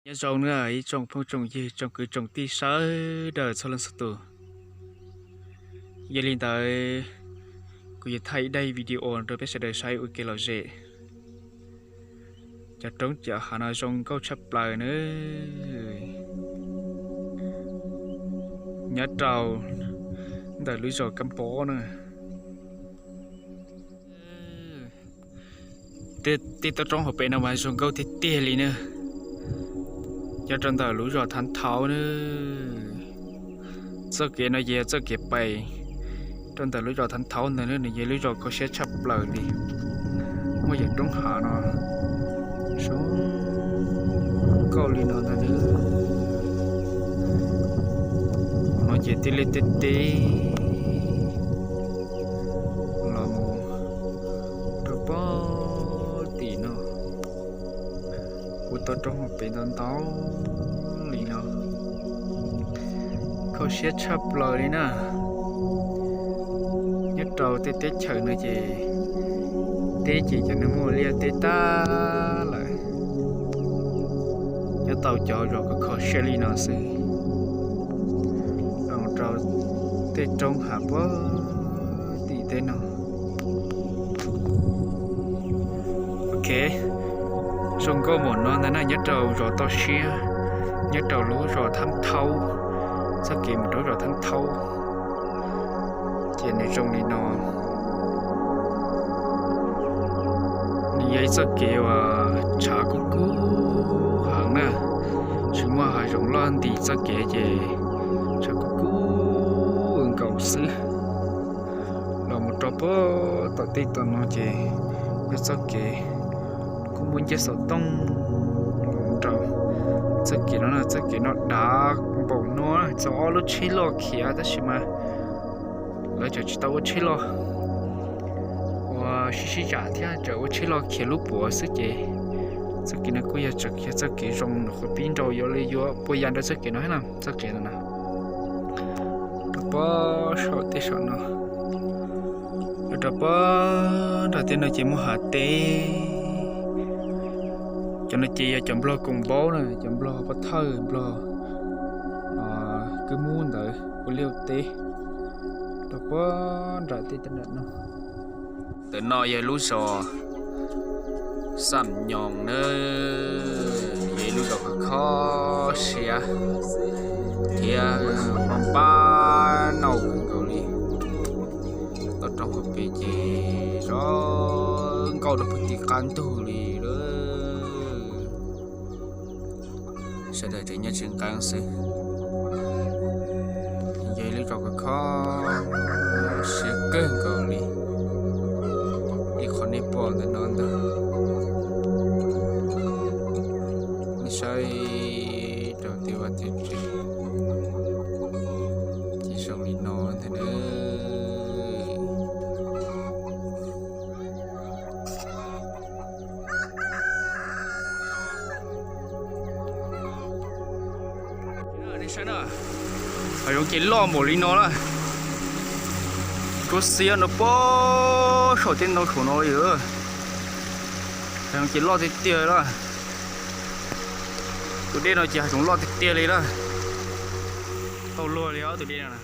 Nyob zoo na ib tsoom phooj tsoom ywg, tsoom kwv tsoom tij sawv daws txhua leej txhua tus. Yog li ntawd, kuv yuav thaij ib daim video rau peb sawv daws saib ua kev lom zem. Cov roob cov hav no zoo nkauj tshaj plaws na. Nyob rau ntawm lub zos Kab Npob na. Tej toj roob hauv pes no mas zoo nkauj tiag tiag li na. Nyob rau ntawm lub zos Thav Thaub na. Txoj kev no ces yog txoj kev pais rau ntawm lub zos Thav Thaub ntawd na, nws yog lub zos kho siab tshaj plaws li. Muaj yam roob hav no zoo nkauj li no ntag na. No ces tib liaj teb teb los mus rau pem tim no. Kuv tau roob hauv pes ntau ntau li no, kho siab tshaj plaws li na. Nyob rau tej teb chaws no ces teb ces cov neeg muaj liaj teb tag lawm, nyob tau cov zos kho kho siab li no xwb. Los rau tej roob hav puag tim teb no. Ok, zoo nkauj npaum no ntag na, nyob rau zos Toj Siab, nyob rau lub zos Thab Thaub, txoj kev mus rau zos Thab Thaub ces nws zoo li no. Nws yog ib txoj kev uas tshav kub kub heev na, tsis muaj hav zoov loj ntim txoj kev ces tshav kub kub nkaus xwb. Los mus rau puag tom tej tom no ces yog txoj kev kuj muaj nciab xov tooj los mus rau txoj kev no na. Txoj kev no dav npaum no, txog ob lub tsheb loj khiav tab sis mas lawv tseem tsis tau ua tsheb loj, ua sib sib zam thiab tseem ua tsheb loj khiav lub puav xwb ces txoj kev no kuj yog tseem yog txoj kev zoo nws qhuav pib nrau yuav li yuav puas yam nrog txoj kev no thiab na, txoj kev no na. Rau puag saum tej saum no, rau puag nram tej no ces muaj hav teb. Cov no ces yog cov nplog koom npaub na, cov nplog pov thawj, nplog kwv mub ntawd ua liaj teb rau puag nram tej nram no. Ntawm no yog lub zos Xam Nyoos na, yog ib lub zos kho siab thiab pab pab nauj kawg nkaus li. Toj roob hauv pes ces zoo nkauj rau puag tim qab ntug li lawm. Sawv daws tseem nyob tsis nqeeb xwb. Yog ib lub zos kho siab kawg nkaus li, ib qho nej pom ntawm no ntag. Nej saib rau tej vaj tej tsev ces zoo li no ntag na. Hav zoov ces loj npaum li no lawm. Kua xiab no puag saum tej ntoo saum no li. Hav zoov ces loj tiag tiag lawm. Tus dej no ces hav zoov loj tiag tiag li lawm. Tau luag li os tus dej no.